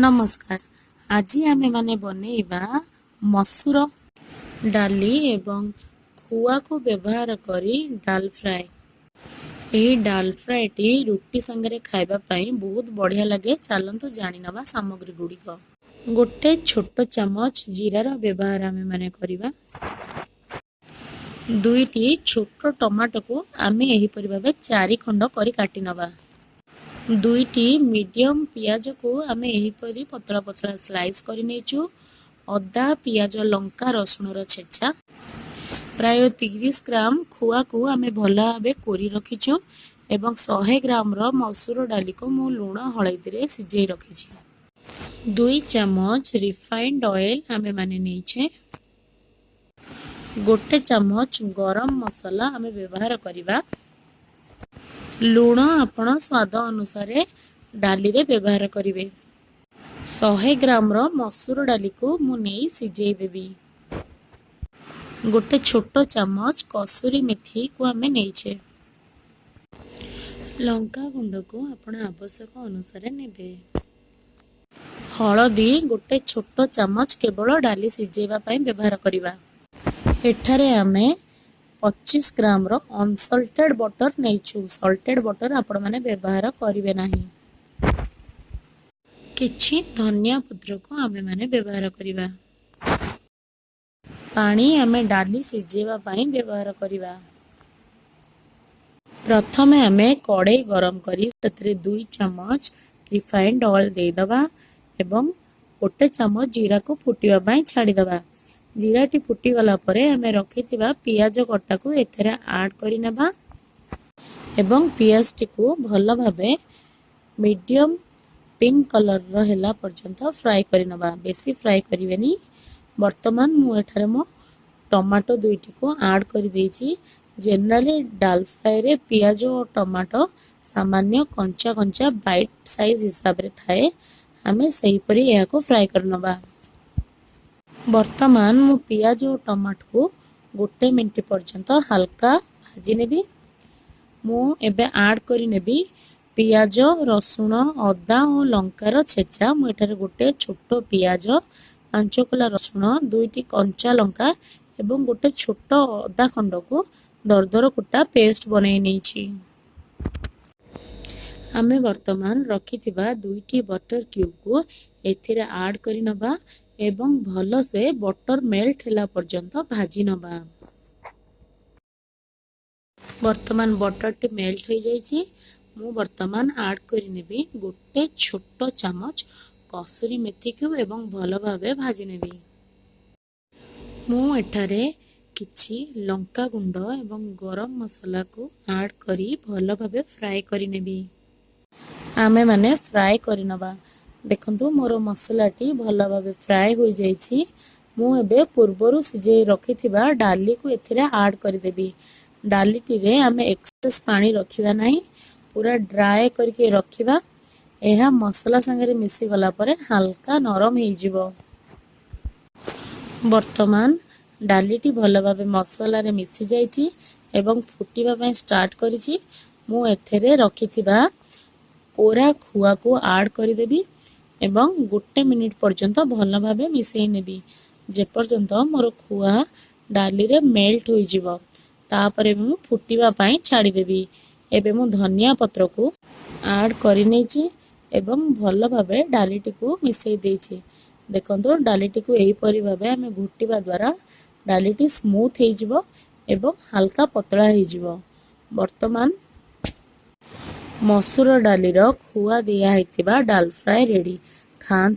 ନମସ୍କାର। ଆଜି ଆମେମାନେ ବନେଇବା ମସୁର ଡାଲି ଏବଂ ଖୁଆକୁ ବ୍ୟବହାର କରି ଡାଲ ଫ୍ରାଏ। ଏହି ଡାଲ ଫ୍ରାଏଟି ରୁଟି ସାଙ୍ଗରେ ଖାଇବା ପାଇଁ ବହୁତ ବଢ଼ିଆ ଲାଗେ। ଚାଲନ୍ତୁ ଜାଣିନେବା ସାମଗ୍ରୀ ଗୁଡ଼ିକ। ଗୋଟେ ଛୋଟ ଚାମଚ ଜିରାର ବ୍ୟବହାର ଆମେମାନେ କରିବା। ଦୁଇଟି ଛୋଟ ଟମାଟୋକୁ ଆମେ ଏହିପରି ଭାବେ ଚାରି ଖଣ୍ଡ କରି କାଟି ନେବା। ଦୁଇଟି ମିଡ଼ିୟମ୍ ପିଆଜକୁ ଆମେ ଏହିପରି ପତଳା ପତଳା ସ୍ଲାଇସ୍ କରି ନେଇଛୁ। ଅଦା, ପିଆଜ, ଲଙ୍କା, ରସୁଣର ଛେଚା। ପ୍ରାୟ 30 ଗ୍ରାମ ଖୁଆକୁ ଆମେ ଭଲ ଭାବେ କୋରି ରଖିଛୁ ଏବଂ 100 ଗ୍ରାମର ମସୁର ଡାଲିକୁ ମୁଁ ଲୁଣ ହଳଦୀରେ ସିଝେଇ ରଖିଛି। 2 ଚାମଚ ରିଫାଇଣ୍ଡ ଅଏଲ୍ ଆମେମାନେ ନେଇଛେ। ଗୋଟେ ଚାମଚ ଗରମ ମସଲା ଆମେ ବ୍ୟବହାର କରିବା। ଲୁଣ ଆପଣ ସ୍ୱାଦ ଅନୁସାରେ ଡାଲିରେ ବ୍ୟବହାର କରିବେ। 100 ଗ୍ରାମର ମସୁର ଡାଲିକୁ ମୁଁ ନେଇ ସିଝେଇ ଦେବି। ଗୋଟେ ଛୋଟ ଚାମଚ କସୁରୀ ମେଥିକୁ ଆମେ ନେଇଛେ। ଲଙ୍କା ଗୁଣ୍ଡକୁ ଆପଣ ଆବଶ୍ୟକ ଅନୁସାରେ ନେବେ। ହଳଦୀ ଗୋଟେ ଛୋଟ ଚାମଚ କେବଳ ଡାଲି ସିଝେଇବା ପାଇଁ ବ୍ୟବହାର କରିବା। ଏଠାରେ ଆମେ 25 ଗ୍ରାମର ଅନସଲ୍ଟେଡ୍ ବଟର୍ ନେଇଛୁ। ସଲ୍ଟେଡ୍ ବଟର୍ ଆପଣମାନେ ବ୍ୟବହାର କରିବେ ନାହିଁ। କିଛି ଧନିଆ ପତ୍ରକୁ ଆମେମାନେ ବ୍ୟବହାର କରିବା। ପାଣି ଆମେ ଡାଲି ସିଝେଇବା ପାଇଁ ବ୍ୟବହାର କରିବା। ପ୍ରଥମେ ଆମେ କଡ଼େଇ ଗରମ କରି ସେଥିରେ 2 ଚାମଚ ରିଫାଇଣ୍ଡ ଅଏଲ୍ ଦେଇଦେବା ଏବଂ ଗୋଟେ ଚାମଚ ଜିରାକୁ ଫୁଟିବା ପାଇଁ ଛାଡ଼ିଦେବା। ଜିରାଟି ଫୁଟିଗଲା ପରେ ଆମେ ରଖିଥିବା ପିଆଜ କଟାକୁ ଏଥିରେ ଆଡ଼୍ କରିନେବା ଏବଂ ପିଆଜଟିକୁ ଭଲ ଭାବେ ମିଡ଼ିୟମ୍ ପିଙ୍କ କଲର୍ର ହେଲା ପର୍ଯ୍ୟନ୍ତ ଫ୍ରାଏ କରିନେବା। ବେଶୀ ଫ୍ରାଏ କରିବେନି। ବର୍ତ୍ତମାନ ମୁଁ ଏଠାରେ ମୋ ଟମାଟୋ ଦୁଇଟିକୁ ଆଡ଼୍ କରିଦେଇଛି। ଜେନେରାଲି ଡାଲ ଫ୍ରାଏରେ ପିଆଜ ଓ ଟମାଟୋ ସାମାନ୍ୟ କଞ୍ଚା କଞ୍ଚା ବାଇଟ୍ ସାଇଜ୍ ହିସାବରେ ଥାଏ। ଆମେ ସେହିପରି ଏହାକୁ ଫ୍ରାଏ କରିନେବା। ବର୍ତ୍ତମାନ ମୁଁ ପିଆଜ ଓ ଟମାଟୋକୁ ଗୋଟେ ମିନିଟ୍ ପର୍ଯ୍ୟନ୍ତ ହାଲକା ଭାଜି ନେବି। ମୁଁ ଏବେ ଆଡ଼୍ କରିନେବି ପିଆଜ, ରସୁଣ, ଅଦା ଓ ଲଙ୍କାର ଛେଚା। ମୁଁ ଏଠାରେ ଗୋଟେ ଛୋଟ ପିଆଜ, 5 କୋଲା ରସୁଣ, ଦୁଇଟି କଞ୍ଚା ଲଙ୍କା ଏବଂ ଗୋଟେ ଛୋଟ ଅଦା ଖଣ୍ଡକୁ ଦରଦର କୁଟା ପେଷ୍ଟ ବନେଇ ନେଇଛି। ଆମେ ବର୍ତ୍ତମାନ ରଖିଥିବା ଦୁଇଟି ବଟର୍ କ୍ୟୁବ୍କୁ ଏଥିରେ ଆଡ଼୍ କରିନେବା ଏବଂ ଭଲସେ ବଟର୍ ମେଲ୍ଟ ହେଲା ପର୍ଯ୍ୟନ୍ତ ଭାଜି ନେବା। ବର୍ତ୍ତମାନ ବଟର୍ଟି ମେଲ୍ଟ ହୋଇଯାଇଛି। ମୁଁ ବର୍ତ୍ତମାନ ଆଡ଼୍ କରିନେବି ଗୋଟେ ଛୋଟ ଚାମଚ କସୁରୀ ମେଥିକୁ ଏବଂ ଭଲ ଭାବେ ଭାଜି ନେବି। ମୁଁ ଏଠାରେ କିଛି ଲଙ୍କା ଗୁଣ୍ଡ ଏବଂ ଗରମ ମସଲାକୁ ଆଡ଼୍ କରି ଭଲ ଭାବେ ଫ୍ରାଏ କରିନେବି। ଆମେମାନେ ଫ୍ରାଏ କରିନେବା। ଦେଖନ୍ତୁ, ମୋର ମସଲାଟି ଭଲ ଭାବେ ଫ୍ରାଏ ହୋଇଯାଇଛି। ମୁଁ ଏବେ ପୂର୍ବରୁ ସିଝେଇ ରଖିଥିବା ଡାଲିକୁ ଏଥିରେ ଆଡ଼୍ କରିଦେବି। ଡାଲିଟିରେ ଆମେ ଏକ୍ସେସ୍ ପାଣି ରଖିବା ନାହିଁ, ପୁରା ଡ୍ରାଏ କରିକି ରଖିବା। ଏହା ମସଲା ସାଙ୍ଗରେ ମିଶିଗଲା ପରେ ହାଲକା ନରମ ହେଇଯିବ। ବର୍ତ୍ତମାନ ଡାଲିଟି ଭଲ ଭାବେ ମସଲାରେ ମିଶି ଯାଇଛି ଏବଂ ଫୁଟିବା ପାଇଁ ଷ୍ଟାର୍ଟ କରିଛି। ମୁଁ ଏଥିରେ ରଖିଥିବା କୋରା ଖୁଆକୁ ଆଡ଼୍ କରିଦେବି ଏବଂ ଗୋଟେ ମିନିଟ୍ ପର୍ଯ୍ୟନ୍ତ ଭଲ ଭାବେ ମିଶାଇ ନେବି, ଯେପର୍ଯ୍ୟନ୍ତ ମୋର ଖୁଆ ଡାଲିରେ ମେଲ୍ଟ ହୋଇଯିବ। ତାପରେ ମୁଁ ଫୁଟିବା ପାଇଁ ଛାଡ଼ିଦେବି। ଏବେ ମୁଁ ଧନିଆ ପତ୍ରକୁ ଆଡ଼୍ କରିନେଇଛି ଏବଂ ଭଲ ଭାବେ ଡାଲିଟିକୁ ମିଶାଇ ଦେଇଛି। ଦେଖନ୍ତୁ, ଡାଲିଟିକୁ ଏହିପରି ଭାବେ ଆମେ ଘୋଟିବା ଦ୍ୱାରା ଡାଲିଟି ସ୍ମୁଥ୍ ହେଇଯିବ ଏବଂ ହାଲକା ପତଳା ହେଇଯିବ। ବର୍ତ୍ତମାନ ମସୁର ଡାଲିର ଖୁଆ ଦିଆ ହେଇଥିବା ଡାଲ ଫ୍ରାଏ ରେଡ଼ି। ଖାଆନ୍ତୁ।